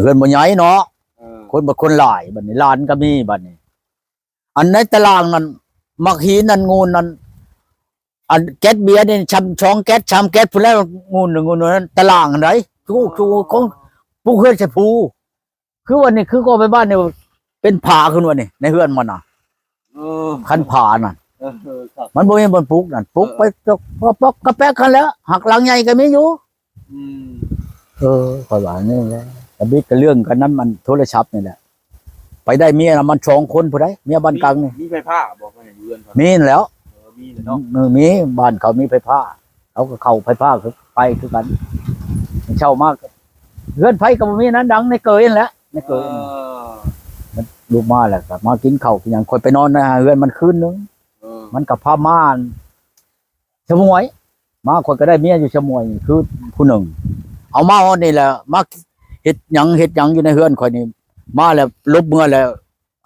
ເຮືອນບໍ່ໃຫຍ່ເນາະ ເອີ ຄົນບໍ່ ຄົນຫຼາຍ ບັດນີ້ຫຼານກໍມີ ບັດນີ້ ອັນໃນຕາລ່າງນັ້ນ ໝາກຫີນນັ້ນ ງູນນັ້ນ ອັນແກັດເບຍນີ້ຊ່ຳສອງແກັດ ສາມແກັດພຸ້ນແຫຼະ ງູນໜຶ່ງ ງູນນັ້ນ ຕາລ່າງຫັ້ນໃດ ທຸກ ທຸກ ຂອງ ປຸກເຮືອນໃສ່ພູ ຄືວ່ານີ້ ຄືກໍໄປບ້ານນີ້ ເປັນຜາຂຶ້ນວ່ານີ້ ໃນເຮືອນມັນນະ ເອີ ຄັນຜານັ້ນ ເອີ ເອີ ຄັບ ມັນບໍ່ມີບ່ອນປຸກນັ້ນ ປຸກ ເອີ ໄປ ປອກ ປອກ ກະແປກຫັ້ນແຫຼະ ຫາກຫຼັງໃຫຍ່ກໍມີຢູ່ ອືມ ເອີ ຂ້ອຍວ່ານີ້ແຫຼະ ກະບິດກະເລື່ອງກັນນຳ ອັນໂທລະສັບນີ້ແຫຼະ ໄປໄດ້ເມຍນຳມັນສອງຄົນພຸ້ນໃດ ເມຍບ້ານກາງນີ້ ມີ ມີໄຟຟ້າບໍ່ ເພິ່ນຢູ່ເຮືອນເຂົາ ມີຫັ້ນແຫຼ້ວ ເອີ ມີແຫຼະເນາະ ເອີ ມີ ບ້ານເຂົາມີໄຟຟ້າ ເຂົາກໍເຂົ້າໄຟຟ້າຄື ໄປຄືກັນ ເຊົ້າມາ ເຮືອນໃຜກໍບໍ່ມີນະ ດັງໃນເກີຍຫັ້ນແຫຼະ ໃນເກີຍ ເອີ ມັນລຸກມາແລ້ວກໍມາກິນເຂົ້າກິນຫຍັງ ຂ້ອຍໄປນອນໃນເຮືອນມັນຄືນໜຶ່ງ ເອີ ມັນກໍພາມາ ຊະໝວຍ ມາ ຂ້ອຍກໍໄດ້ເມຍຢູ່ຊະໝວຍ ຄືຜູ້ໜຶ່ງ ເອົາມາຮອດນີ້ແຫຼະ ມາເຮັດຫຍັງ ເຮັດຫຍັງຢູ່ໃນເຮືອນຂ້ອຍນີ້ ມາແລ້ວຫຼົບເມືອແລ້ວ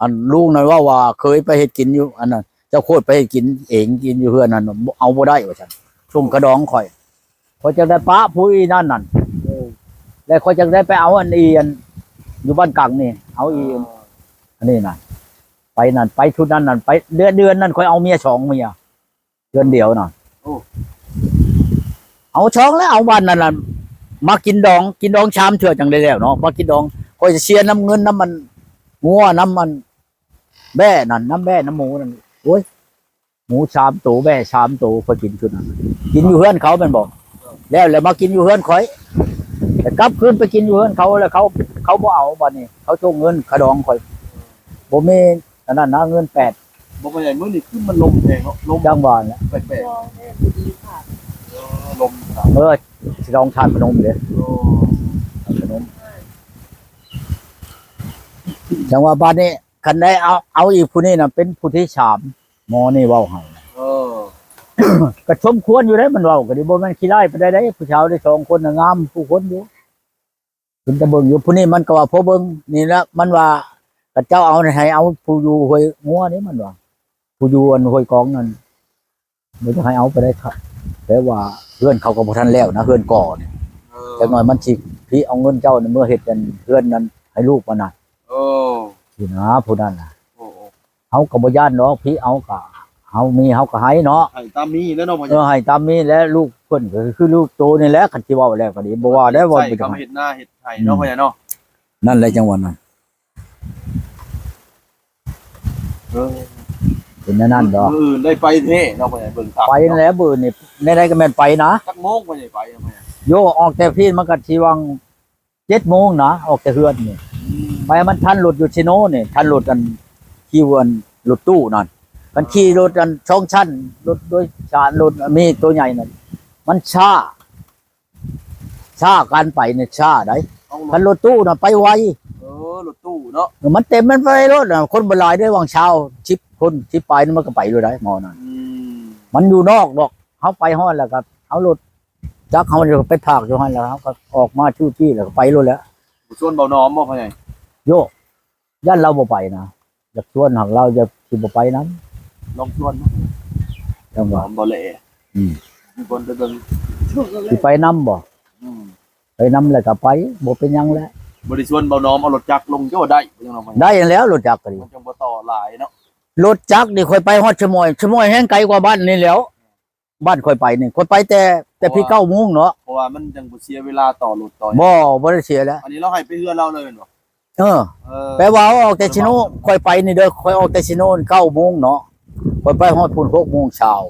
ອັນລຸງນັ້ນເວົ້າວ່າເຄີຍໄປເຮັດກິນຢູ່ ອັນນັ້ນ ເຈົ້າໂຄດໄປເຮັດກິນເອງ ກິນຢູ່ເຮືອນນັ້ນ ເອົາບໍ່ໄດ້ວ່າຊັ້ນ ສົ່ງກະດອງຂ້ອຍ ຂ້ອຍຈັ່ງໄດ້ປະຜູ້ອີນັ້ນນັ້ນ ເອີ ແລ້ວຂ້ອຍຈັ່ງໄດ້ໄປເອົາອັນອີ ອັນຢູ່ບ້ານກາງນີ້ ເອົາອີ ເອີ ອັນນີ້ນະ ໄປນັ້ນ ໄປຊຸດນັ້ນນັ້ນ ໄປເດືອນ ເດືອນນັ້ນ ຂ້ອຍເອົາເມຍສອງເມຍ ເດືອນດຽວນະ ໂອ້ ເອົາສອງແລ້ວ ເອົາບ້ານນັ້ນລະ ມາກິນດອງ ກິນດອງສາມເທື່ອຈັ່ງໄດ້ແລ້ວເນາະ ມາກິນດອງ ຂ້ອຍຈະເສຍນຳເງິນນຳມັນ ງົວນຳມັນ ແບ້ນັ້ນ ນຳແບ້ນຳໝູນັ້ນ ໂອ້ຍ ໝູສາມໂຕ ແບ້ສາມໂຕ ຂ້ອຍກິນຊຸດນັ້ນ ກິນຢູ່ເຮືອນເຂົາແມ່ນບໍ່ ແລ້ວ ແລ້ວມາກິນຢູ່ເຮືອນຂ້ອຍ ແລ້ວກັບຄືນໄປກິນຢູ່ເຮືອນເຂົາ ແລ້ວເຂົາ ເຂົາບໍ່ເອົາ ບາດນີ້ເຂົາສົ່ງເງິນຄ່າດອງຂ້ອຍ ບໍ່ມີ ອັນນັ້ນນະ ເງິນແປດ ບໍ່ ພໍ່ໃຫຍ່ ມື້ນີ້ຄືມັນລົມແຮງເນາະ ລົມ ຈັ່ງວ່າແຫຼະ ແປກໆ ເອີ ລົມ ເອີ ຊິລອງທາດພະນົມເດ້ ໂອ້ ທາດພະນົມ ຈັ່ງວ່າບາດນີ້ ຄັນໄດ້ເອົາ ເອົາອີກຜູ້ນີ້ນະ ເປັນຜູ້ທີສາມ ໝໍນີ້ເວົ້າໃຫ້ ເອີ ກໍສົມຄວນຢູ່ເດ້ ມັນເວົ້າກໍດີ ບໍ່ແມ່ນຂີ້ຮ້າຍປານໃດເດ້ ຜູ້ສາວໄດ້ສອງຄົນນະ ງາມຄູ່ຄົນຢູ່ ເປັນຕາເບິ່ງຢູ່ ຜູ້ນີ້ມັນກໍວ່າພໍເບິ່ງ ນີ້ລະ ມັນວ່າ ຂະເຈົ້າເອົາໃຫ້ເອົາຜູ້ຢູ່ຫ້ວຍງົວນີ້ ມັນວ່າ ຜູ້ຢູ່ອັນຫ້ວຍກອງນັ້ນ ບໍ່ຢາກໃຫ້ເອົາໄປໄດ້ ແປວ່າເຮືອນເຂົາກໍບໍ່ທັນແລ້ວນະ ເຮືອນກໍນີ້ ເອີ ຈັກໜ້ອຍມັນຊິພິເອົາເງິນເຈົ້ານີ້ເມືອເຮັດອັນເຮືອນນັ້ນໃຫ້ລູກມັນນະ ເອີ ຊິນະ ຜູ້ນັ້ນນະ ໂອ້ ໂອ້ ເຮົາກໍບໍ່ຢ້ານດອກ ພິເອົາກະ ເຮົາມີເຮົາກໍໃຫ້ເນາະ ໃຫ້ຕາມມີແຫຼະເນາະ ເອີ ໃຫ້ຕາມມີແຫຼະ ລູກເພິ່ນກໍຄືລູກໂຕນີ້ແຫຼະ ຄັນຊິເວົ້າແລ້ວກໍດີ ບໍ່ວ່າແລ້ວ ເຮັດໄຮ່ ເຮັດນາເຮັດໄຮ່ເນາະ ອືມ ພໍ່ໃຫຍ່ເນາະ ນັ້ນແຫຼະ ຈັ່ງວ່ານັ້ນ ເອີ ເປັນແນວນັ້ນດອກ ມື້ອື່ນໄດ້ໄປແທ້ເນາະ ພໍ່ໃຫຍ່ ເບິ່ງຕາມ ໄປແລ້ວ ມື້ນີ້ແນວໃດກໍແມ່ນໄປນະ ຈັກໂມງພໍ່ໃຫຍ່ໄປນະ ໂຢ ອອກແຕ່ພີ້ມັນກໍຊິຫວ່າງ ເຈັດໂມງນະ ອອກແຕ່ເຮືອນນີ້ ອືມ ໄປໃຫ້ມັນທັນລົດຢູ່ເຊໂນນີ້ ທັນລົດອັນ ຂີ່ອັນລົດຕູ້ນັ້ນ ຄັນຂີ່ລົດອັນສອງຊັ້ນ ລົດໂດຍສານ ລົດມີໂຕໃຫຍ່ນັ້ນ ມັນຊ້າ ຊ້າ ການໄປນີ້ຊ້າໃດ໋ ເອົາ ຄັນລົດຕູ້ນະໄປໄວ ເອີ ລົດຕູ້ເນາະ ເອີ ມັນເຕັມ ມັນໄປໂລດນະ ຄົນບໍ່ຫຼາຍເດ້ ຫວ່າງຊາວ ສິບຄົນ ສິບປາຍນີ້ ມັນກໍໄປໂລດໃດ໋ ໝໍນັ້ນ ອືມ ມັນຢູ່ນອກດອກ ເຮົາໄປຮອດແລ້ວກໍເອົາລົດຈັກເຮົາໄປພາກຢູ່ຫັ້ນ ແລ້ວເຮົາກໍອອກມາຈຸດນີ້ ແລ້ວກໍໄປໂລດແຫຼະ ບໍ່ຊວນເບົາໜອມບໍ່ພໍ່ໃຫຍ່? ໂຢ ຢ້ານລາວບໍ່ໄປນະ ຢາກຊວນ ຫາກລາວຈະ ຊິບໍ່ໄປນຳ ລອງຊວນເນາະ ຈັ່ງວ່າ ໜອມບໍ່ແຫຼະ ອືມ ຊວນໄປເບິ່ງ ຊິໄປນຳບໍ່? ອືມ ໄປນຳແລ້ວກໍໄປ ບໍ່ເປັນຫຍັງແຫຼະ ບໍ່ໄດ້ຊວນເບົາໜອມເອົາລົດຈັກລົງ ເຈົ້າວ່າໄດ້ບໍ່? ຈັ່ງໜອມ ໄດ້ຫັ້ນແຫຼ້ວ ລົດຈັກກໍດີ ມັນຈັ່ງບໍ່ຕໍ່ຫຼາຍເນາະ ລົດຈັກນີ້ຂ້ອຍໄປຮອດຊະມອຍ ຊະມອຍແຮ່ງໄກກວ່າບ້ານນີ້ແຫຼ້ວ ບ້ານຂ້ອຍໄປນີ້ ຂ້ອຍໄປແຕ່ ແຕ່ພີ້ ເກົ້າໂມງເນາະ ເພາະວ່າມັນຈັ່ງບໍ່ເສຍເວລາຕໍ່ລົດຕໍ່ຫຍັງ ບໍ່ ບໍ່ໄດ້ເສຍແລ້ວ ອັນນີ້ລາວໃຫ້ໄປເຮືອນລາວເລີຍແມ່ນບໍ່? ເອີ ເອີ ແປວ່າເຮົາອອກແຕ່ຊິໂນ ຂ້ອຍໄປນີ້ເດີ ຂ້ອຍອອກແຕ່ຊິໂນເກົ້າໂມງເນາະ ຂ້ອຍໄປຮອດພຸ້ນຫົກໂມງເຊົ້າ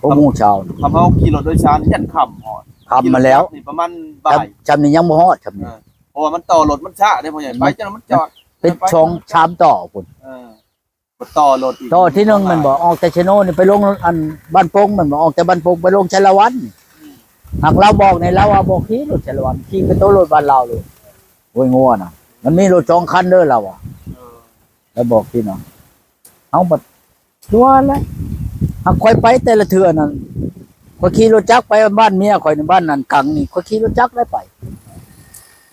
ຫົກໂມງເຊົ້າ ຄັນເຮົາຂີ່ລົດໂດຍສານຢ້ານຄ່ຳຮອດ ຄ່ຳມາແລ້ວ ຂີ່ລົດຈັກນີ້ປະມານບ່າຍ ຊ່ຳນີ້ຍັງບໍ່ຮອດຊ່ຳນີ້ ເອີ ເພາະວ່າມັນຕໍ່ລົດມັນຊ້າເດ້ພໍ່ໃຫຍ່ ໄປຈັ່ງນັ້ນມັນຈອດ ເປັນສອງສາມຕໍ່ພຸ້ນ ເອີ ໄປຕໍ່ລົດອີກ ຕໍ່ທີໜຶ່ງແມ່ນບໍ່? ອອກແຕ່ເຊໂນນີ້ໄປລົງອັນບ້ານໂປ່ງແມ່ນບໍ່? ອອກແຕ່ບ້ານໂປ່ງໄປລົງໄຊລະວັນ ອືມ ຫາກລາວບອກນີ້ ລາວວ່າບໍ່ຂີ່ລົດໄຊລະວັນ ຂີ່ໄປໂຕະລົດບ້ານລາວໂລດ ໂອ້ຍ ງົວນະ ມັນມີລົດສອງຄັນເດີ ລາວວ່າ ເອີ ລາວບອກທີ່ນະ ເຮົາບັດຕົວະແຫຼະ ຫາກຂ້ອຍໄປແຕ່ລະເທື່ອນັ້ນ ຂ້ອຍຂີ່ລົດຈັກໄປບ້ານເມຍຂ້ອຍໃນບ້ານນັ້ນກັງນີ້ ຂ້ອຍຂີ່ລົດຈັກໄດ້ໄປ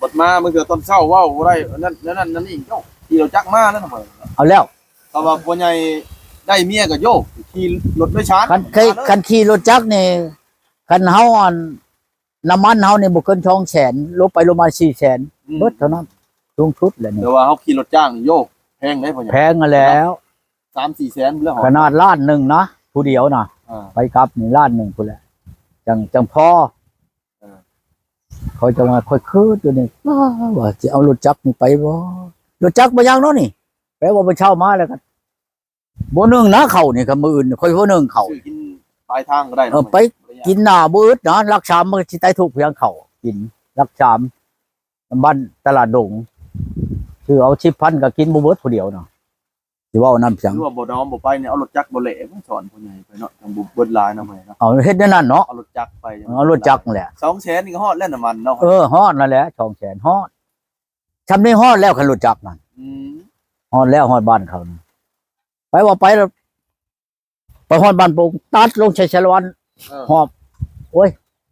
ບັດມາບາງເທື່ອຕອນເຊົ້າເວົ້າບໍ່ໄດ້ ອັນນັ້ນ ອັນນັ້ນ ອັນນີ້ ເຈົ້າຂີ່ລົດຈັກມາແລ້ວ ເອົາແລ້ວ ຖ້າວ່າຜູ້ໃຫຍ່ໄດ້ເມຍກໍໂຍ ຂີ່ລົດໂດຍສານ ຄັນ ຄັນຂີ່ລົດຈັກນີ້ ຄັນເຮົາອັນ ນ້ຳມັນເຮົານີ້ບໍ່ເກີນສອງແສນ ລົງໄປລົງມາສີ່ແສນ ອືມ ເບິດເທົ່ານັ້ນ ສູງສຸດແຫຼະນີ້. ແຕ່ວ່າເຮົາຂີ່ລົດຈ້າງນີ້ ໂຢ ແພງເດ້ພໍ່ໃຫຍ່ ແພງຫັ້ນແຫຼ້ວ ສາມສີ່ແສນພຸ້ນແຫຼ້ວ ຂະໜາດລ້ານໜຶ່ງນະ ຜູ້ດຽວນະ ອ່າ ໄປກັບນີ້ລ້ານໜຶ່ງພຸ້ນແຫຼະ ຈັ່ງ ຈັ່ງພໍ. ເອີ ຂ້ອຍຈັ່ງວ່າ ຂ້ອຍຄິດຢູ່ນີ້ ວ່າຊິເອົາລົດຈັກນີ້ໄປບໍ່? ລົດຈັກບໍ່ຍັງເນາະນີ້ ແປວ່າບໍ່ເຊົ່າມາແລ້ວກໍ ບໍ່ໜຶ່ງນະເຂົ້ານີ້ ຄັນມື້ອື່ນຂ້ອຍບໍ່ໜຶ່ງເຂົ້າ ຊື້ກິນປາຍທາງກໍໄດ້ ເອີ ໄປກິນໜ້າບໍ່ອຶດນະ ຫຼັກສາມມັນຊິໄຕ້ທຸກພຽງເຂົ້າກິນ ຫຼັກສາມ ບ້ານຕະຫຼາດດົງ ຊື້ເອົາສິບພັນກໍກິນບໍ່ເບິດຜູ້ດຽວນະ ຊິເວົ້ານຳຫຍັງ ຄືວ່າບໍ່ນ້ອມບໍ່ໄປນີ້ ເອົາລົດຈັກບໍ່ແລ່ ສອນພໍ່ໃຫຍ່ໄປເນາະ ຈັ່ງບໍ່ເບິດຫຼາຍນະພໍ່ໃຫຍ່ເນາະ ເອົາເຮັດແນວນັ້ນເນາະ ເອົາລົດຈັກໄປ ເອົາລົດຈັກແຫຼະ ສອງແສນນີ້ກໍຮອດແລ້ວນ້ຳມັນເນາະ ເອີ ຮອດນັ້ນແຫຼະ ສອງແສນຮອດ ຊ່ຳນີ້ຮອດແລ້ວ ຄັນລົດຈັກນັ້ນ ອືມ ຮອດແລ້ວ ຮອດບ້ານເຂົານະ ໄປວ່າໄປແລ້ວ ໄປຮອດບ້ານໂປ່ງ ຕັດລົງໃສ່ສາລະວັນ ເອີ ຮອບ ໂອ້ຍ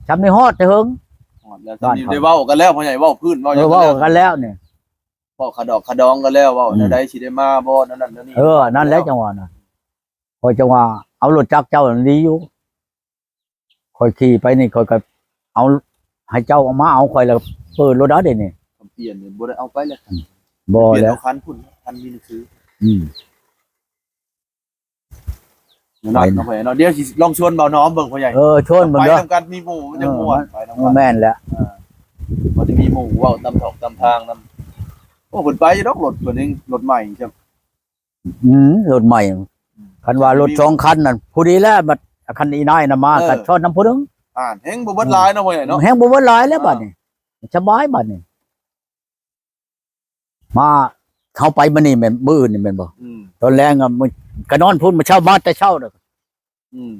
ຊ່ຳນີ້ຮອດແຕ່ເຫິງ ຮອດແລ້ວ ຊ່ຳນີ້ໄດ້ເວົ້າກັນແລ້ວ ພໍ່ໃຫຍ່ເວົ້າພື້ນ ເວົ້າຫຍັງ ເອີ ເວົ້າກັນແລ້ວນີ້ ເວົ້າຄາດອກຄາດອງກັນແລ້ວ ເວົ້າ ອືມ ແນວໃດຊິໄດ້ມາບໍ່ ແນວນັ້ນແນວນີ້ ເອີ ນັ້ນແຫຼະ ເນາະ ຈັ່ງວ່ານະ ຂ້ອຍຈັ່ງວ່າ ເອົາລົດຈັກເຈົ້ານັ້ນດີຢູ່ ຂ້ອຍຂີ່ໄປນີ້ ຂ້ອຍກໍເອົາ ໃຫ້ເຈົ້າເອົາມາເອົາຂ້ອຍ ແລ້ວເປີດລົດເອົາເດນີ້ ຄຳປ່ຽນນີ້ບໍ່ໄດ້ເອົາໄປແລ້ວ ອືມ ບໍ່ແລ້ວ ເອົາຄັນພຸ້ນ ຄັນມີໜັງສື ອືມ ນັ້ນເນາະ ພໍ່ໃຫຍ່ເນາະ ດຽວຊິລອງຊວນບ່າວໜອມເບິ່ງພໍ່ໃຫຍ່ ເອີ ຊວນເບິ່ງເດີ ໄປນຳກັນ ມີໝູ່ມັນຈະມ່ວນ ເອີ ໄປນຳກັນ ແມ່ນແຫຼະ ເອີ ພໍໄດ້ມີໝູ່ເວົ້າຕຳຖອກຕຳທາງນຳ ໂອ້ ເພິ່ນໄປຢູ່ດອກ ລົດເພິ່ນຍັງ ລົດໃໝ່ ອືມ ລົດໃໝ່ ອືມ ຄັນວ່າລົດສອງຄັນນັ້ນ ພໍດີແລ້ວ ບັດຄັນອີນາຍນຳມາ ເອີ ກໍຊ້ອນນຳຜູ້ໜຶ່ງ ອ່າ ແຮງບໍ່ເບິດຫຼາຍເນາະ ອືມ ພໍ່ໃຫຍ່ເນາະ ແຮງບໍ່ເບິດຫຼາຍແລ້ວ ອ່າ ບັດນີ້ ສະບາຍບັດນີ້ ມາ ເຮົາໄປມື້ນີ້ແມ່ນ ມື້ອື່ນນີ້ແມ່ນບໍ່ ອືມ ຕອນແລງ ກໍນອນພຸ້ນ ມື້ເຊົ້າມາແຕ່ເຊົ້າ ອືມ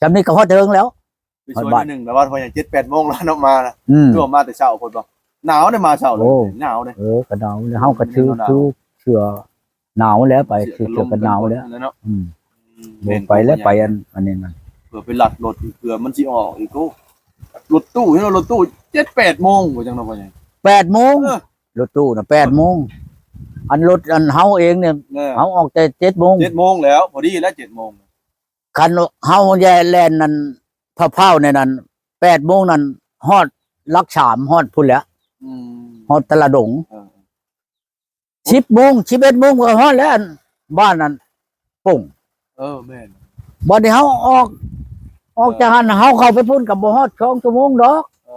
ຊ່ຳນີ້ກໍຮອດເຖິງແລ້ວ ໄປຊ່ວຍໜຶ່ງ ແຕ່ວ່າພໍ່ໃຫຍ່ ເຈັດແປດໂມງແລ້ວເນາະ ມານະ ອືມ ຕົວມາແຕ່ເຊົ້າພຸ້ນບໍ່ ໜາວເດ້ ມາເຊົ້າເລີຍ ໂອ້ ໜາວເດ້ ເອີ ກໍໜາວ ແລ້ວເຮົາກໍຖື ຖືເສື້ອໜາວແລ້ວ ໄປ ເສື້ອກັນໜາວແລ້ວ ອືມ ອືມ ບໍ່ໄປແລ້ວ ໄປອັນ ອັນນີ້ນະ ເພື່ອໄປລັດລົດ ເພື່ອມັນຊິອອກອີກ ໂອ້ ລົດຕູ້ ເຫັນວ່າລົດຕູ້ ເຈັດແປດໂມງ ວ່າຈັ່ງເນາະ ພໍ່ໃຫຍ່ ແປດໂມງ ເອີ ລົດຕູ້ນະ ແປດໂມງ ອັນລົດ ອັນເຮົາເອງນີ້ ເອີ ເຮົາອອກແຕ່ເຈັດໂມງ ເຈັດໂມງແລ້ວ ພໍດີແລ້ວ ເຈັດໂມງ ຄັນເຮົາແລ່ນນັ້ນ ພ້າວໆ ໃນນັ້ນ ແປດໂມງນັ້ນ ຮອດຫຼັກສາມ ຮອດພຸ້ນແຫຼະ ອືມ ຮອດຕະຫຼາດດົງ ເອີ ສິບໂມງ ສິບເອັດໂມງກໍຮອດແລ້ວ ອັນບ້ານນັ້ນ ໂປ່ງ ເອີ ແມ່ນ ບັດນີ້ເຮົາອອກ ອອກຈາກຫັ້ນ ເອີ ເຮົາເຂົ້າໄປພຸ້ນກໍບໍ່ຮອດສອງຊົ່ວໂມງດອກ ເອີ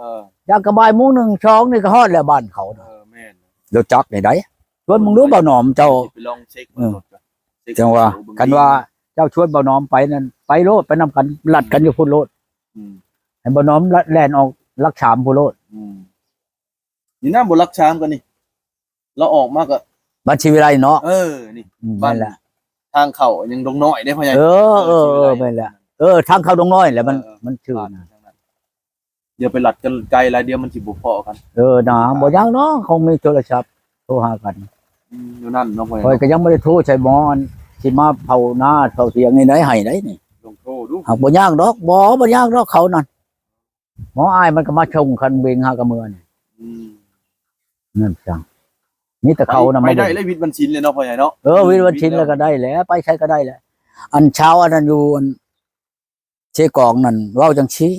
ຢາກກະບ່າຍໂມງໜຶ່ງ ສອງນີ້ກໍຮອດແລ້ວບ້ານເຂົາ ເອີ ແມ່ນ ລົດຈັກນີ້ໃດ ຊວນເບິ່ງດູ ເບົາໜອມເຈົ້າ ໄປລອງເຊັກ ເອີ ເບິ່ງລົດກ່ອນ ເຊັກ ຈັ່ງວ່າ ເບິ່ງ ຄັນວ່າເຈົ້າຊວນເບົາໜອມໄປນັ້ນ ໄປໂລດ ໄປນຳກັນ ລັດກັນຢູ່ພຸ້ນໂລດ ອືມ ໃຫ້ເບົາໜອມແລ່ນອອກຫຼັກສາມພຸ້ນໂລດ ອືມ ນີ້ນະ ບໍ່ຫຼັກສາມກໍນີ້ ລາວອອກມາກໍ ບ້ານສີວິໄລເນາະ ເອີ ນີ້ ອືມ ບ້ານ ນັ້ນແຫຼະ ທາງເຂົ້າຍັງດົງນ້ອຍເດ້ພໍ່ໃຫຍ່ ເອີ ເອີ ເອີ ສີວິໄລ ເອີ ແມ່ນແຫຼະ ເອີ ທາງເຂົ້າດົງນ້ອຍແຫຼະ ມັນ ເອີ ມັນຖືກນະ ດຽວໄປລັດກັນໄກຫຼາຍ ດຽວມັນຊິບໍ່ພໍ້ກັນ ເອີ ນະ ບໍ່ຍັງເນາະ ຄົງມີໂທລະສັບໂທຫາກັນ ອືມ ຢູ່ນັ້ນເນາະ ຂ້ອຍກໍຍັງບໍ່ໄດ້ໂທໃສ່ໝໍ ອັນຊິມາເຝົ້ານາເຝົ້າຖຽງນີ້ໄດ້ ໃຫ້ໄດ້ນີ້ ລອງໂທດູ ຫາກບໍ່ຍາກດອກ ບໍ່ ບໍ່ຍາກດອກ ເຂົານັ້ນ ໝໍອ້າຍມັນກໍມາສົ່ງ ຄັນເວັງຫາກໍເມືອນີ້ ອືມ ນັ້ນຈັ່ງ ມີແຕ່ເຂົານຳ ໄປ ໄປໄດ້ເລີຍ ວິດວັນສິນເລີຍເນາະ ພໍ່ໃຫຍ່ເນາະ ເອີ ວິດວັນສິນແລ້ວກໍໄດ້ແຫຼະ ໄປໃສກໍໄດ້ແຫຼະ ອັນຊາວອັນນັ້ນຢູ່ ອັນເຊກອງນັ້ນເວົ້າຈັ່ງຊີ້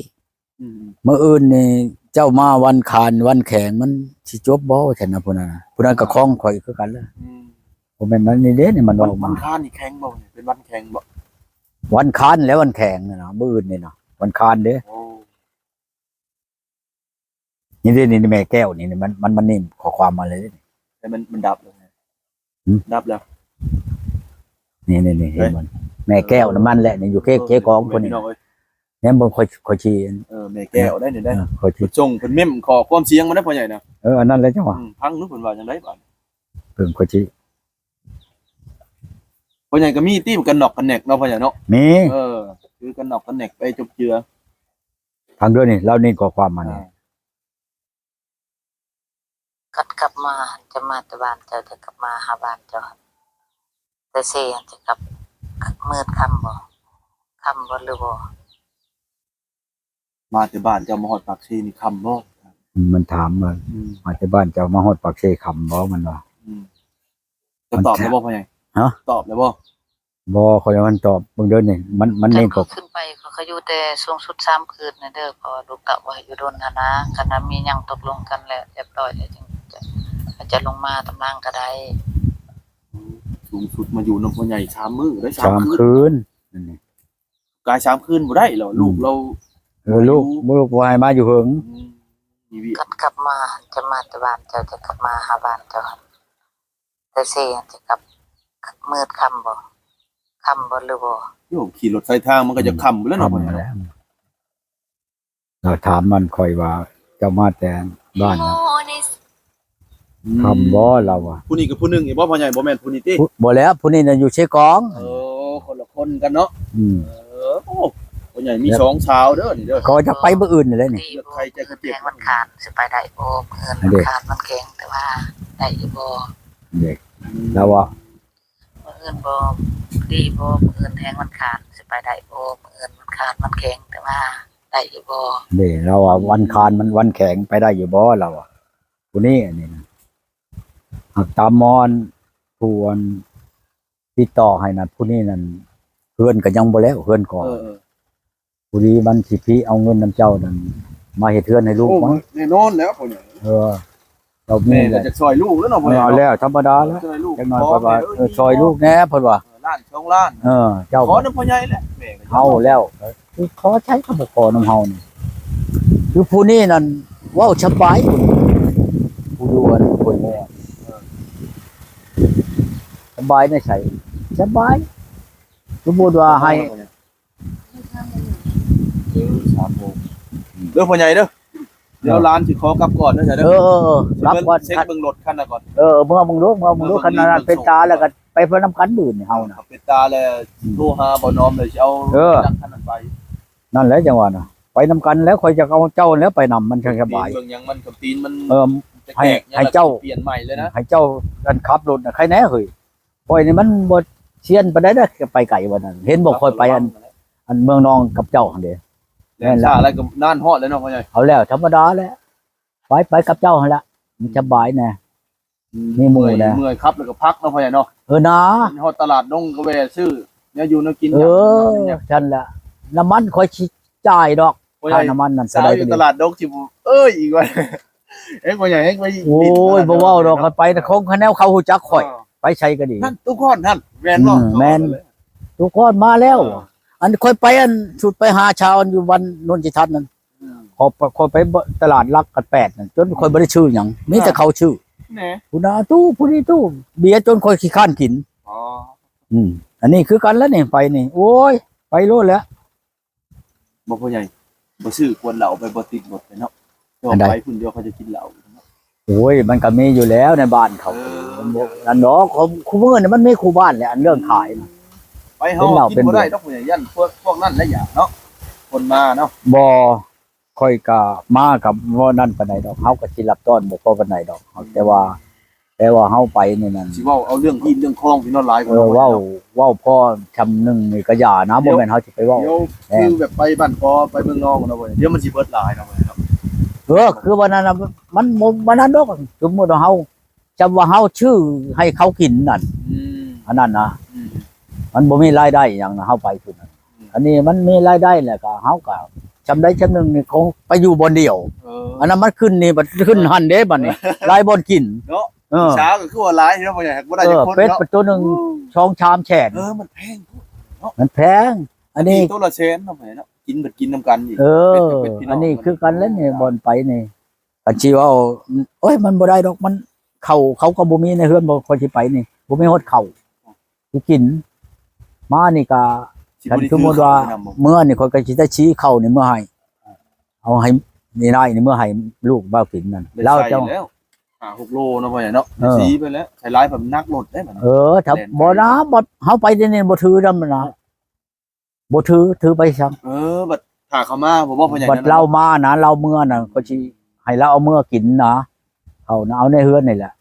ອືມ ມື້ອື່ນນີ້ເຈົ້າມາວັນຄານ ວັນແຂງ ມັນຊິຈົບບໍ່ ວ່າຊັ້ນນະ ຜູ້ນັ້ນນະ ຜູ້ນັ້ນກໍ ອ່າ ຄອງຂ້ອຍຄືກັນແຫຼະ ອືມ ບໍ່ແມ່ນມັນນີ້ເດ້ ນີ້ມັນເວົ້າມາ ວັນຄານນີ້ແຂງບໍ່ ເປັນວັນແຂງບໍ່ ວັນຄານແລະວັນແຂງນະ ມື້ອື່ນນີ້ນະ ວັນຄານເດ້ ໂອ້ ນີ້ເດ້ ນີ້ແມ່ແກ້ວນີ້ ມັນ ມັນ ມັນນີ້ຂໍ້ຄວາມມາເລີຍ ແຕ່ມັນ ມັນດັບແລ້ວ ຫືມ ດັບແລ້ວ ນີ້ໆໆ ເຫັນບໍ່ ແມ່ແກ້ວນະ ມັນແຫຼະ ນີ້ຢູ່ເຄ ເອີ ເຄກອງພຸ້ນນີ້ ພີ່ນ້ອງເອີຍ ແນມເບິ່ງ ຂ້ອຍ ຂ້ອຍຊິ ເອີ ແມ່ແກ້ວໄດ້ນີ້ໄດ້ ເອີ ຂ້ອຍຊິສົ່ງເພິ່ນເມັ້ມຂໍ້ຄວາມສຽງມາໄດ້ພໍ່ໃຫຍ່ນະ ເອີ ອັນນັ້ນແຫຼະຈັ່ງຫວະ ອືມ ຟັງດູເພິ່ນວ່າຈັ່ງໃດບາດ ເບິ່ງ ຂ້ອຍຊິ ພໍ່ໃຫຍ່ກໍມີຕິ ກັນນອກກັນແນກເນາະ ພໍ່ໃຫຍ່ເນາະ ມີ ເອີ ຄືກັນນອກກັນແນກໄປຈົບເຈືອ ຟັງເດີນີ້ ລາວນີ້ຂໍ້ຄວາມມານີ້ ອ່າ ຄັນກັບມາຫັ້ນຈະມາແຕ່ບ້ານເຈົ້າ ຈະກັບມາຫາບ້ານເຈົ້າ ແຕ່ເຊຫັ້ນຈະກັບມື້ຄ່ຳບໍ່ ຄ່ຳບໍ່ ຫຼືບໍ່ ມາແຕ່ບ້ານເຈົ້າມາຮອດປາກເຊນີ້ຄ່ຳບໍ່ ມັນຖາມວ່າ ອືມ ມາແຕ່ບ້ານເຈົ້າມາຮອດປາກເຊຄ່ຳບໍ່ ມັນວ່າ ອືມ ເຈົ້າຕອບແລ້ວບໍ່ພໍ່ໃຫຍ່ ຮະ ຕອບແລ້ວບໍ່ ບໍ່ ຂ້ອຍຍັງບໍ່ທັນຕອບ ເບິ່ງເດີນີ້ ມັນ ມັນນີ້ກໍ ຄັນເຂົາຂຶ້ນໄປ ເຂົາກໍຢູ່ແຕ່ສູງສຸດສາມຄືນນະເດີ ເພາະວ່າລູກເຕົ້າບໍ່ໃຫ້ຢູ່ດົນຫັ້ນນະ ຄັນວ່າມີຫຍັງຕົກລົງກັນແລ້ວ ຮຽບຮ້ອຍແລ້ວ ຈຶ່ງຈະ ເຂົາຈະລົງມາຕາມຫຼັງກໍໄດ້. ສູງສຸດມາຢູ່ນຳພໍ່ໃຫຍ່ສາມມື້ໄດ້ສາມ ສາມຄືນ ຄືນ ນັ້ນນີ້ ກາຍສາມຄືນບໍ່ໄດ້ແລ້ວ ອືມ ລູກລາວ ເອີ ລູກ ລູກບໍ່ໃຫ້ມາຢູ່ເຫິງ. ອືມ ມີວຽກ ກັບມາ ຈະມາແຕ່ບ້ານເຈົ້າ ຈະກັບມາຫາບ້ານເຈົ້າ ແຕ່ເຊຈະກັບມືດຄ່ຳບໍ່ ຄ່ຳບໍ່ ຫຼືບໍ່? ໂຍ ຂີ່ລົດສາຍທາງມັນກໍຈະຄ່ຳພຸ້ນແຫຼະເນາະ. ຄ່ຳແລ້ວ ລາວຖາມມັນຂ້ອຍວ່າ ເຈົ້າມາແຕ່ບ້ານນະ ອືມ ຄ່ຳບໍ່ ລາວວ່າ. ຜູ້ນີ້ກັບຜູ້ໜຶ່ງນີ້ບໍ່ ພໍ່ໃຫຍ່? ບໍ່ແມ່ນຜູ້ນີ້ຕິ? ຜູ້ ບໍ່ແລ້ວ ຜູ້ນີ້ນະຢູ່ເຊກອງ. ເອີ ຄົນລະຄົນກັນເນາະ. ອືມ ເອີ ໂອ້ ພໍ່ໃຫຍ່ມີສອງສາວເດີນີ້ເດີ. ເຂົາຈະໄປມື້ອື່ນນີ້ແຫຼະນີ້ ເລືອກໄຂ້ແຈກເຈັບ ແຂງວັນຄານ ຊິໄປໄດ້ບໍ່? ມື້ອື່ນວັນຄານວັນແຂງ ແຕ່ວ່າໄດ້ຢູ່ບໍ່? ເດັກ ອືມ ລາວວ່າ ມື້ອື່ນບໍ່ດີບໍ່? ມື້ອື່ນແຮງວັນຄານ ຊິໄປໄດ້ບໍ່? ມື້ອື່ນວັນຄານວັນແຂງ ແຕ່ວ່າໄດ້ຢູ່ບໍ່? ເດ້ ລາວວ່າ ອືມ ວັນຄານມັນວັນແຂງ ໄປໄດ້ຢູ່ບໍ່? ລາວວ່າ ຜູ້ນີ້ ອັນນີ້ນະ ຫາກຕາມມອນ ຜູ້ອັນຕິດຕໍ່ໃຫ້ນະ ຜູ້ນີ້ນັ້ນ ເຮືອນກໍຍັງບໍ່ແລ້ວ ເຮືອນກໍ ເອີ ເອີ ພໍດີມັນຊິພີເອົາເງິນນຳເຈົ້ານັ້ນມາເຮັດເຮືອນໃຫ້ລູກ. ໂອ້ ມັນແນ່ນອນແລ້ວ ພໍ່ໃຫຍ່. ເອີ ເຈົ້າມີແຫຼະ ແມ່ກໍຈະຊ່ອຍລູກແລ້ວເນາະ ພໍ່ໃຫຍ່ເນາະ. ເອີ ແລ້ວ ທຳມະດາແລ້ວ ຊ່ອຍລູກ ຈັກໜ້ອຍກໍວ່າ ເອີ ຊ່ອຍລູກແດ່ ເພິ່ນວ່າ ເອີ ລ້ານສອງລ້ານ. ເອີ ເຈົ້າຂໍນຳພໍ່ໃຫຍ່ແຫຼະ ແມ່ກໍເຮົາແລ້ວ ຂໍໃຊ້ກໍບໍ່ຂໍນຳເຮົານີ້. ຄືຜູ້ນີ້ນັ້ນເວົ້າສະບາຍ ຜູ້ຢູ່ອັນຄົນນີ້ ເອີ ສະບາຍໃນໃສ? ສະບາຍ ສົມມຸດວ່າໃຫ້ ເອີ ສາມໂມງ ເດີພໍ່ໃຫຍ່ເດີ. ດຽວຫຼານຊິຂໍກັບກ່ອນເດີ ເອີ ເອີ ເອີ ກັບກ່ອນ ເຊັກເບິ່ງລົດຄັນນັ້ນກ່ອນ. ເອີ ເມືອເບິ່ງໂລດ ເມືອເບິ່ງໂລດ ເມືອເບິ່ງ ຄັນນັ້ນເປັນຕາແລ້ວກໍໄປນຳກັນມື້ນີ້ເຮົານະ ເປັນຕາແລ້ວ ອືມ ໂທຫາບ່າວນ້ອມເລີຍ ຊິເອົາ ເອີ ຈັກຄັນນັ້ນໄປ. ນັ້ນແຫຼະ ຈັ່ງວ່ານະ ໄປນຳກັນແລ້ວ ຂ້ອຍຈະເອົາເຈົ້າແລ້ວໄປນຳ ມັນຈັ່ງສະບາຍ. ເບິ່ງຫຍັງມັນຄຳຕີນມັນ ເອີ ຈະແຕກຫຍັງ ໃຫ້ ໃຫ້ເຈົ້າ ແລ້ວຊິປ່ຽນໃໝ່ເລີຍນະ ໃຫ້ເຈົ້າອັນຂັບລົດນະ ໃຄແນ່ເຮີ້ຍ. ຂ້ອຍນີ້ມັນບໍ່ຊຽນປານໃດເດ້ ໄປໄກປານນັ້ນ. ເຫັນບໍ່ ຂ້ອຍໄປອັນ ອັນເມືອງນອງກັບເຈົ້າຫັ້ນເດ້. ແລ່ນຊ້າຫຼາຍກໍນານຮອດແລ້ວເນາະ ພໍ່ໃຫຍ່. ເອົາແລ້ວ ທຳມະດາແຫຼະ ໄປ ໄປກັບເຈົ້າຫັ້ນລະ ມັນສະບາຍແດ່ ອືມ ມີໝູ່ແດ່. ເມື່ອຍ ເມື່ອຍຂັບແລ້ວກໍພັກເນາະ ພໍ່ໃຫຍ່ເນາະ. ເອີ ນາ ຮອດຕະຫຼາດດົງກໍແວ່ຊື້ແນວຢູ່ແນວກິນ. ເອີ ຊັ້ນລະ ນ້ຳມັນຂ້ອຍຊິຈ່າຍດອກ ຄ່ານ້ຳມັນນັ້ນ. ສາວຢູ່ຕະຫຼາດດົງຊິບໍ່ເອີຍອີກວ່າ ເຮັດບໍ່ໃຫຍ່ ເຮັດບໍ່ ໂອ້ຍ ບໍ່ເວົ້າດອກ ຄັນໄປນະ ຂອງຄະແນວເຂົາຮູ້ຈັກຂ້ອຍ ເອີ ໄປໃສກໍດີ. ນັ້ນ ຕຸກຮອດຫັ້ນ ແມ່ນບໍ່? ອືມ ແມ່ນ ຕຸກຮອດມາແລ້ວ. ເອີ ອັນຂ້ອຍໄປ ອັນ ຊຸດໄປຫາຊາວ ອັນ ຢູ່ບ້ານໂນນຊິທັດນັ້ນ ອືມ ຂ້ອຍ ຂ້ອຍໄປຕະຫຼາດຫຼັກກັນແປດນັ້ນ ຈົນຂ້ອຍບໍ່ໄດ້ຊື້ຫຍັງ ມີແຕ່ເຂົາຊື້. ແນ່ ຜູ້ນັ້ນຕູ້ ຜູ້ນີ້ຕູ້ ເບຍຈົນຂ້ອຍຂີ້ຄ້ານກິນ. ອໍ ອືມ ອັນນີ້ຄືກັນລະນີ້ ໄປນີ້ ໂອ້ຍ ໄປໂລດແຫຼະ. ບໍ່ ພໍ່ໃຫຍ່ ບໍ່ຊື້ຂວດເຫຼົ້າໄປ ບໍ່ຕິດລົດເນາະ. ແຕ່ວ່າໄປພຸ້ນດຽວເຂົາຈະກິນເຫຼົ້າເນາະ. ໂອ້ຍ ມັນກໍມີຢູ່ແລ້ວໃນບ້ານເຂົາ. ເອີ ມັນບໍ່ ນັ້ນດອກ ຂອງ ຄູ່ມື້ນີ້ມັນມີຄູ່ບ້ານແຫຼະ ອັນເລື່ອງຂາຍນະ. ໄປເຮົາກິນບໍ່ໄດ້ດອກ ຜູ້ໃຫຍ່ ຢ້ານພວກ ພວກນັ້ນແຫຼະຢາກເນາະ ຄົນມາເນາະ. ບໍ່ ຂ້ອຍກໍມາກັບບໍ່ນັ້ນປານໃດດອກ ເຮົາກໍຊິຮັບຕ້ອນບໍ່ພໍປານໃດດອກ. ອືມ ແຕ່ວ່າ ແຕ່ວ່າເຮົາໄປນີ້ນັ້ນ ຊິເວົ້າເອົາເລື່ອງຮີດເລື່ອງຄອງທີ່ນອນຫຼາຍກວ່າ. ເອີ ເວົ້າ ເວົ້າພໍຊ່ຳໜຶ່ງນີ້ກໍຢ່ານະ ບໍ່ແມ່ນເຮົາຊິໄປເວົ້າ. ດຽວ ຄືແບບໄປບ້ານກອ ໄປເມືອງນອງເນາະ ດຽວມັນຊິເບິດຫຼາຍເນາະ. ເອີ ຄືວ່ານັ້ນນະ ມັນບໍ່ ບໍ່ນັ້ນດອກ. ສົມມຸດວ່າເຮົາ ຈຳວ່າເຮົາຊື້ໃຫ້ເຂົາກິນນັ້ນ ອືມ ອັນນັ້ນນະ ອືມ ມັນບໍ່ມີລາຍໄດ້ຫຍັງນະ ເຮົາໄປພຸ້ນນະ. ອືມ ອັນນີ້ມັນມີລາຍໄດ້ແລ້ວກໍ ເຮົາກໍຊ່ຳໃດຊ່ຳໜຶ່ງນີ້ ຂອງໄປຢູ່ບ່ອນດຽວ. ເອີ ອັນນັ້ນມັນຂຶ້ນນີ້ ບັດຂຶ້ນຫັ້ນເດ້ ບັດນີ້ ເອີ ຫຼາຍບ່ອນກິນເນາະ. ເອີ ສາວກໍຄືວ່າຫຼາຍເນາະ ບໍ່ໄດ້ ບໍ່ໄດ້ຈັກຄົນເນາະ. ເອີ ເປັດປະຕູໜຶ່ງ ເອີ ສອງສາມແສນ. ເອີ ມັນແພງເນາະ ມັນແພງ. ອັນນີ້ ອັນນີ້ໂຕລະແສນເນາະ ເນາະ ກິນ ບັດກິນນຳກັນອີກ. ເອີ ເປັດກັບເປັດພີ່ນ້ອງ ອັນນີ້ຄືກັນແຫຼະນີ້ ບ່ອນໄປນີ້ ຄັນຊິເວົ້າ ໂອ້ຍ ມັນບໍ່ໄດ້ດອກ ມັນ ເຂົ້າເຂົາກໍບໍ່ມີໃນເຮືອນ ບໍ່ ຂ້ອຍຊິໄປນີ້ ບໍ່ມີຮອດເຂົ້າຊິກິນ. ມານີ້ກໍ ຄັນສົມມຸດວ່າເມືອນີ້ ຂ້ອຍກໍຊິໄດ້ຊື້ເຂົ້ານີ້ເມືອໃຫ້ ເອົາໃຫ້ນີ້ນາຍນີ້ເມືອໃຫ້ລູກບ່າວກິນນັ້ນ ລາວເຈົ້າ. ຫ້າຫົກໂລເນາະ ພໍ່ໃຫຍ່ເນາະ. ເອີ ສີໄປແລ້ວ ໃສ່ຫຼາຍແບບໜັກລົດເດ້ບັດນີ້. ເອີ ຖ້າບໍ່ນະ ບໍ່ ເຮົາໄປທີ່ນີ້ບໍ່ຖືນຳນະ ບໍ່ຖື ຖືໄປຊ່ຳ. ເອີ ບັດຖ້າເຂົາມາບໍ່ ພໍ່ໃຫຍ່ ບັດລາວມານະ ລາວເມືອນະ ກໍຊິໃຫ້ລາວເອົາເມືອກິນນະ ເຂົານະ ເອົາໃນເຮືອນນີ້ແຫຼະ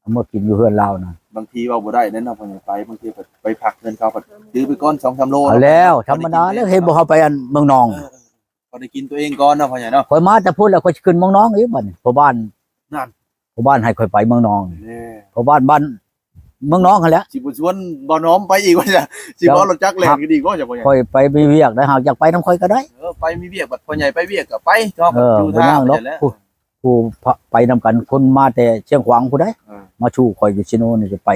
ເອົາເມືອກິນຢູ່ເຮືອນລາວນະ. ບາງທີເວົ້າບໍ່ໄດ້ເດ້ເນາະ ພໍ່ໃຫຍ່ ໄປ ບາງທີໄປ ໄປພັກເຮືອນເຂົາ ກໍຖືໄປກ່ອນສອງສາມໂລ. ເອົາແລ້ວ ທຳມະດາແລ້ວ ເຫັນບໍ່ ເຮົາໄປອັນເມືອງນອງ ເອີ ເອີ ເອີ ພໍໄດ້ກິນຕົວເອງກ່ອນເນາະ ພໍ່ໃຫຍ່ເນາະ. ຂ້ອຍມາແຕ່ພຸ້ນແລ້ວ ຂ້ອຍຊິຂຶ້ນເມືອງນອງອີກບັດນີ້ ພໍ່ບ້ານ ນັ້ນ ພໍ່ບ້ານໃຫ້ຂ້ອຍໄປເມືອງນອງ. ແນ່ ພໍ່ບ້ານ ບ້ານເມືອງນອງຫັ້ນແຫຼະ. ຊິບໍ່ຊວນບ່າວນ້ອມໄປອີກວ່າ ຊິບໍ່ເອົາລົດຈັກແລ່ນກັນອີກບໍ່ ເຈົ້າພໍ່ໃຫຍ່? ຂ້ອຍໄປມີວຽກໄດ໋ ຫາກຢາກໄປນຳຂ້ອຍກໍໄດ້. ເອີ ໄປມີວຽກ ບັດພໍ່ໃຫຍ່ໄປວຽກກໍໄປ ເຈົ້າກໍຢູ່ທາງນັ້ນແຫຼະ. ເອີ ໄປນັ່ງດອກ ພຸ້ນ ຜູ້ພະ ໄປນຳກັນ ຄົນມາແຕ່ຊຽງຂວາງຜູ້ໃດ ເອີ ມາສູ່ຂ້ອຍຢູ່ເຊໂນນີ້ ໄປ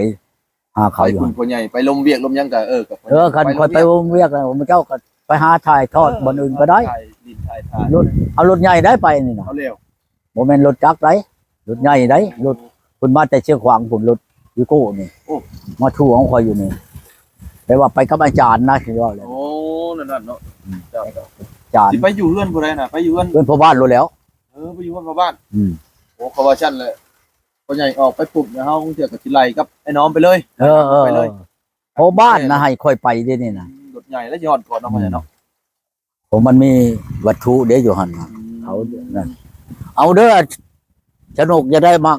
ຫາເຂົາຢູ່ຫັ້ນ ໄປພຸ້ນ ພໍ່ໃຫຍ່ໄປລົມວຽກລົມຫຍັງກໍ ເອີ ກໍ ເອີ ຄັນຂ້ອຍໄປລົມວຽກ ເຂົາເຈົ້າກໍໄປຫາຖ່າຍທອດ ເອີ ບ່ອນອື່ນກໍໄດ້ ຖ່າຍດິນຖ່າຍທານ ລົດ ເອົາລົດໃຫຍ່ໄດ້ໄປນີ້ນະ ເອົາແລ້ວ ບໍ່ແມ່ນລົດຈັກໃດ ລົດໃຫຍ່ໃດ ລົດເພິ່ນມາແຕ່ຊຽງຂວາງພຸ້ນ ລົດວີໂກ້ນີ້ ໂອ້ ມາສູ່ຂອງຂ້ອຍຢູ່ນີ້ ແປວ່າໄປກັບອາຈານນະ ຊິເວົ້າແລ້ວ ໂອ້ ນັ້ນໆ ເນາະ ອືມ ເຈົ້າ ອາຈານ ຊິໄປຢູ່ເຮືອນຜູ້ໃດນະ ໄປຢູ່ເຮືອນ ເຮືອນພໍ່ບ້ານໂລດແລ້ວ ເອີ ໄປຢູ່ເຮືອນພໍ່ບ້ານ ອືມ ໂອ້ ເຂົາວ່າຊັ້ນແຫຼະ ພໍ່ໃຫຍ່ອອກໄປປຸບ ແລ້ວເຮົາເທື່ອກໍຊິໄລ່ກັບໄອ້ນ້ອມໄປເລີຍ ເອີ ເອີ ໄປເລີຍ ພໍ່ບ້ານນະໃຫ້ຂ້ອຍໄປເດ້ນີ້ນະ ອືມ ລົດໃຫຍ່ແລ້ວຊິຮອດກ່ອນເນາະ ອືມ ພໍ່ໃຫຍ່ເນາະ ໂອ້ ມັນມີວັດຖຸເດ້ຢູ່ຫັ້ນນະ ອືມ ເຂົານັ້ນ ເອົາເດີ ສະໜຸກ ຢາກໄດ້ໝາກ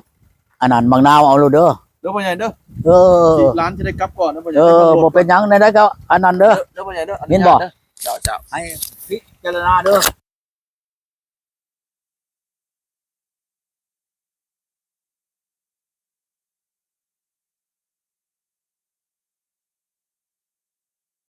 ອັນນັ້ນ ໝາກນາວ ເອົາໂລດເດີ ເດີພໍ່ໃຫຍ່ເດີ ເອີ ຫຼານຊິໄດ້ກັບກ່ອນເດີພໍ່ໃຫຍ່ ເອີ ບໍ່ເປັນຫຍັງ ແນວໃດກໍອັນນັ້ນເດີ ເດີພໍ່ໃຫຍ່ເດີ ອະນຸຍາດເດີ ເຈົ້າ ເຈົ້າ ໃຫ້ພິຈາລະນາເດີ.